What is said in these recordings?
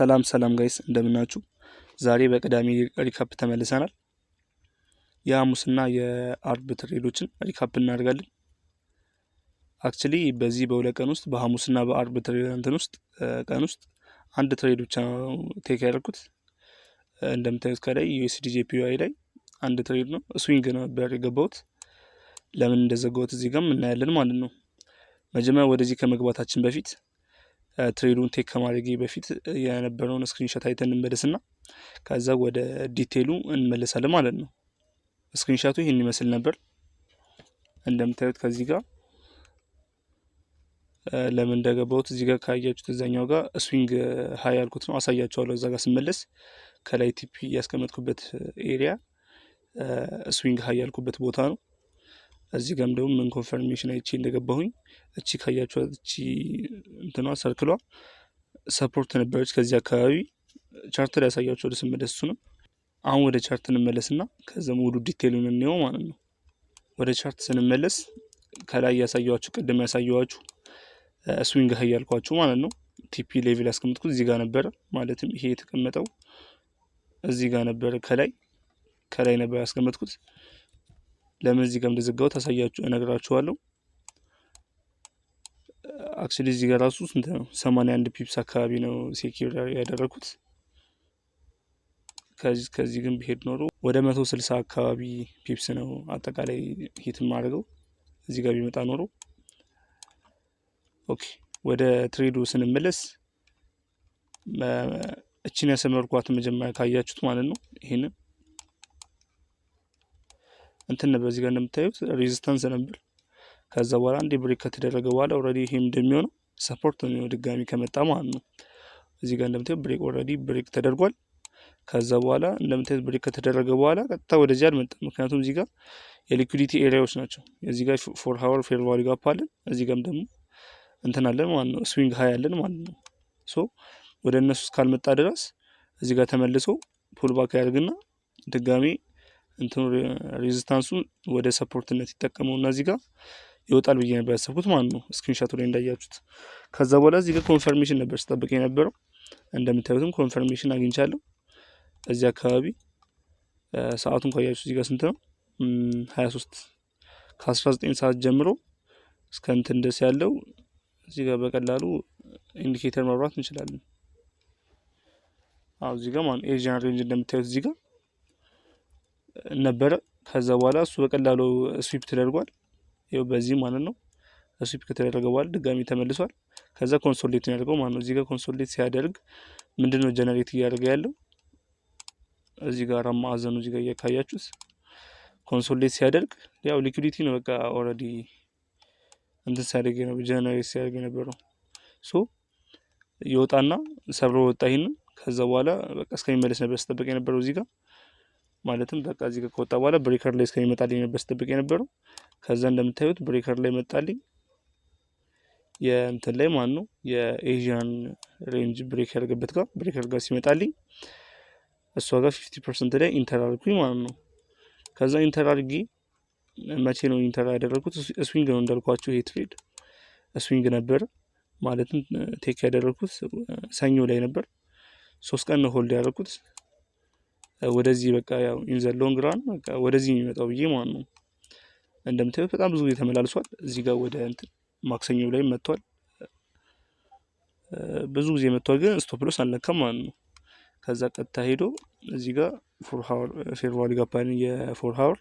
ሰላም ሰላም guys፣ እንደምናችሁ። ዛሬ በቅዳሜ recap ተመልሰናል። የሐሙስና የአርብ trade ኦችን recap እናደርጋለን። Actually በዚህ በ2 ቀን ውስጥ፣ በሐሙስና በአርብ እንትን ውስጥ ቀን ውስጥ አንድ trade ብቻ ነው take ያደረኩት። እንደምታዩት ከላይ USDJPY ላይ አንድ trade ነው፣ swing ነበር የገባሁት። ለምን እንደዘጋሁት እዚህ ጋርም እናያለን ማለት ነው። መጀመሪያ ወደዚህ ከመግባታችን በፊት፣ trade ኡን take ከማድረጌ በፊት የነበረውን screenshot አይተን እንመለስና ከዛ ወደ detail ኡ እንመለሳለን ማለት ነው። Screenshot ኡ ይህን ይመስል ነበር። እንደምታዩት ከዚህ ጋር ለምን እንደገባሁት እዚህ ጋር ካያችሁት እዛኛው ጋር swing high ያልኩት ነው፣ አሳያችኋለሁ። እዛ ጋር ስመለስ ከላይ TP ያስቀመጥኩበት area swing high ያልኩበት ቦታ ነው። እዚህ ጋርም ደግሞ ምን confirmation አይቼ እንደገባሁኝ እቺ ካያችኋት እቺ እንትኗ circle ኧ support ነበረች። ከዚህ አካባቢ chart ላይ ያሳያችኋለሁ ስመለስ እሱንም። አሁን ወደ chart እንመለስና ከዛ ሙሉ detail ኡን እንየው ማለት ነው። ወደ chart ስንመለስ ከላይ ያሳየኋችሁ፣ ቅድም ያሳየኋችሁ swing high ያልኳችሁ ማለት ነው። TP level ያስቀመጥኩት እዚህ ጋር ነበረ። ማለትም ይሄ የተቀመጠው እዚህ ጋር ነበረ። ከላይ ከላይ ነበር ያስቀመጥኩት። ለምን እዚህ ጋር እንደዘጋሁት ታሳያችሁ እነግራችኋለሁ። Actually እዚህ ጋር ራሱ ስንት ነው? 81 pips አካባቢ ነው secure ያደረኩት። ከዚህ ግን ብሄድ ኖሮ ወደ 160 አካባቢ pips ነው አጠቃላይ hit የማደርገው እዚህ ጋር ቢመጣ ኖሮ። Okay፣ ወደ trade ኡ ስንመለስ እችን ያሰመርኳት መጀመሪያ ካያችሁት ማለት ነው፣ ይሄንን እንትን ነበር፣ እዚህ ጋር እንደምታዩት resistance ነበር። ከዛ በኋላ አንዴ break ከተደረገ በኋላ already ይሄ እንደሚሆነው support ነው የሚሆነው ድጋሚ ከመጣ ማለት ነው። እዚህ ጋር እንደምታዩት break already break ተደርጓል። ከዛ በኋላ እንደምታዩት break ከተደረገ በኋላ ቀጥታ ወደዚህ አልመጣም። ምክንያቱም እዚህ ጋር የ liquidity area ዎች ናቸው። እዚህ ጋር 4 hour fair value gap አለን። እዚህ ጋርም ደግሞ እንትን አለን ማለት ነው፣ swing high አለን ማለት ነው። So ወደ እነሱ እስካልመጣ ድረስ እዚህ ጋር ተመልሶ pull back ያደርግና ድጋሚ እንትኑ resistance ኡን ወደ support ነት ይጠቀመውና እዚህ ጋር ይወጣል ብዬ ነበር ያሰብኩት ማለት ነው። Screenshot ኡ ላይ እንዳያችሁት። ከዛ በኋላ እዚህ ጋር confirmation ነበር ስጠብቅ የነበረው። እንደምታዩትም confirmation አግኝቻለሁ። እዚህ አካባቢ ሰዓቱን ካያችሁ እዚህ ጋር ስንት ነው? 23 ከ19 ሰዓት ጀምሮ እስከ እንትን ደስ ያለው እዚህ ጋር በቀላሉ indicator ማብራት እንችላለን። አዎ፣ እዚህ ጋር ማለት Asian range እንደምታዩት እዚህ ጋር ነበረ። ከዛ በኋላ እሱ በቀላሉ sweep ተደርጓል። ይኸው በዚህ ማለት ነው። Sweep ከተደረገ በኋላ ድጋሚ ተመልሷል። ከዛ consolidate ያደርገው ማለት ነው። እዚህ ጋር consolidate ሲያደርግ ምንድነው generate እያደረገ ያለው? እዚህ ጋር አራት ማዕዘኑ እዚህ ጋር እያካያችሁት consolidate ሲያደርግ ያው liquidity ነው። በቃ already እንትን ሲያደርግ ነው፣ generate ሲያደርግ የነበረው። So ይወጣና ሰብሮ ወጣ ይሄንን። ከዛ በኋላ በቃ እስከሚመለስ ነበር ስጠብቅ የነበረው እዚህ ጋር። ማለትም በቃ እዚህ ጋር ከወጣ በኋላ breaker ላይ እስከሚመጣልኝ ነበር ስጠብቅ የነበረው። ከዛ እንደምታዩት breaker ላይ መጣልኝ፣ የእንትን ላይ ማለት ነው፣ የ Asian range break ያደረገበት ጋር፣ breaker ጋር ሲመጣልኝ እሷ ጋር 50% ላይ enter አልኩኝ ማለት ነው። ከዛ enter አድርጌ፣ መቼ ነው enter ያደረግኩት? Swing ነው እንዳልኳችሁ፣ ይሄ trade swing ነበር። ማለትም take ያደረግኩት ሰኞ ላይ ነበር። 3 ቀን ነው hold ያደረግኩት። ወደዚህ በቃ ያው in the long run በቃ ወደዚህ የሚመጣው ብዬ ማለት ነው። እንደምታዩት በጣም ብዙ ጊዜ ተመላልሷል። እዚህ ጋር ወደ እንትን ማክሰኞ ላይ መጥቷል። ብዙ ጊዜ መጥቷል፣ ግን stop loss አልነካም ማለት ነው። ከዛ ቀጥታ ሄዶ እዚህ ጋር 4 hour fair value gap የ 4 hour።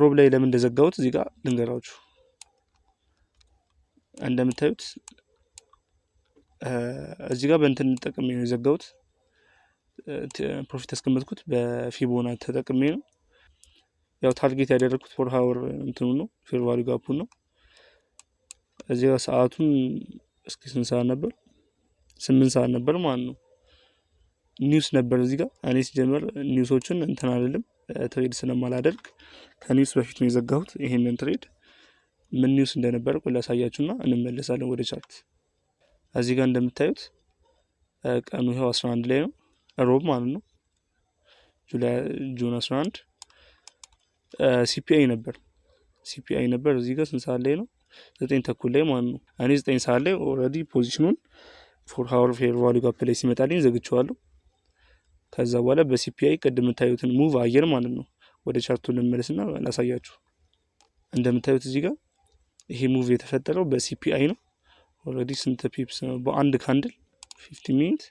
ሮብ ላይ ለምን እንደዘጋሁት እዚህ ጋር ልንገራችሁ። እንደምታዩት እዚህ ጋር በእንትን ተጠቅሜ ነው የዘጋሁት። Profit ያስቀመጥኩት በ Fibonacci ተጠቅሜ ነው። ያው target ያደረግኩት 4 hour እንትኑ ነው፣ fair value gap ኡን ነው። እዚህ ጋር ሰዓቱን እስኪ ስንት ሰዓት ነበር? 8 ሰዓት ነበር ማለት ነው። News ነበር እዚህ ጋር። እኔ ሲጀመር news ኦችን እንትን አይደለም፣ trade ስለማላደርግ ከ news በፊት ነው የዘጋሁት ይሄንን trade። ምን news እንደነበረ ቆይ ላሳያችሁና እንመለሳለን ወደ chart። እዚህ ጋር እንደምታዩት ቀኑ ይኸው 11 ላይ ነው፣ ሮብ ማለት ነው። July June 11 CPI ነበር፣ CPI ነበር። እዚህ ጋር ስንት ሰዓት ላይ ነው? 9:30 ላይ ማለት ነው። እኔ 9 ሰዓት ላይ already position ኡን 4 hour fair value gap ላይ ሲመጣልኝ ዘግቼዋለሁ። ከዛ በኋላ በ CPI ቅድም የምታዩትን move አየን ማለት ነው። ወደ chart ኡ ልመለስና ላሳያችሁ። እንደምታዩት እዚህ ጋር ይሄ move የተፈጠረው በ CPI ነው። Already ስንት pips ነው? በአንድ candle 15 minute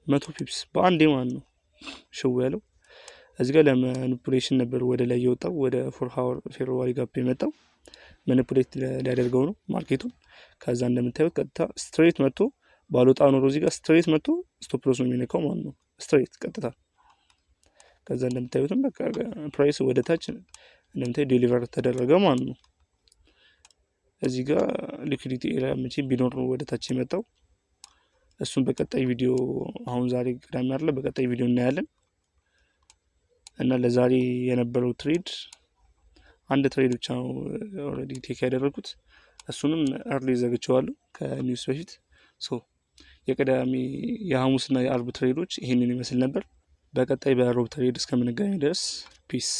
100 pips በአንዴ ማለት ነው ሽው ያለው። እዚህ ጋር ለ manipulation ነበር ወደ ላይ የወጣው፣ ወደ 4 hour fair value gap የመጣው manipulate ሊያደርገው ነው market ኡን። ከዛ እንደምታዩት ቀጥታ straight መጥቶ፣ ባልወጣ ኖሮ እዚህ ጋር straight መጥቶ stop loss ነው የሚነካው ማለት ነው። Straight ቀጥታ። ከዛ እንደምታዩትም በቃ price ወደ ታች እንደምታዩ deliver ተደረገ ማለት ነው። እዚህ ጋር liquidity area መቼ ቢኖር ነው ወደ ታች የመጣው። እሱን በቀጣይ ቪዲዮ፣ አሁን ዛሬ ቅዳሜ አይደለ፣ በቀጣይ ቪዲዮ እናያለን። እና ለዛሬ የነበረው trade አንድ trade ብቻ ነው already take ያደረጉት። እሱንም early ዘግቼዋለሁ ከ news በፊት። So የቅዳሜ፣ የሐሙስና የአርብ trade ኦች ይህንን ይመስል ነበር። በቀጣይ በሮብ trade እስከምንገናኝ ድረስ peace።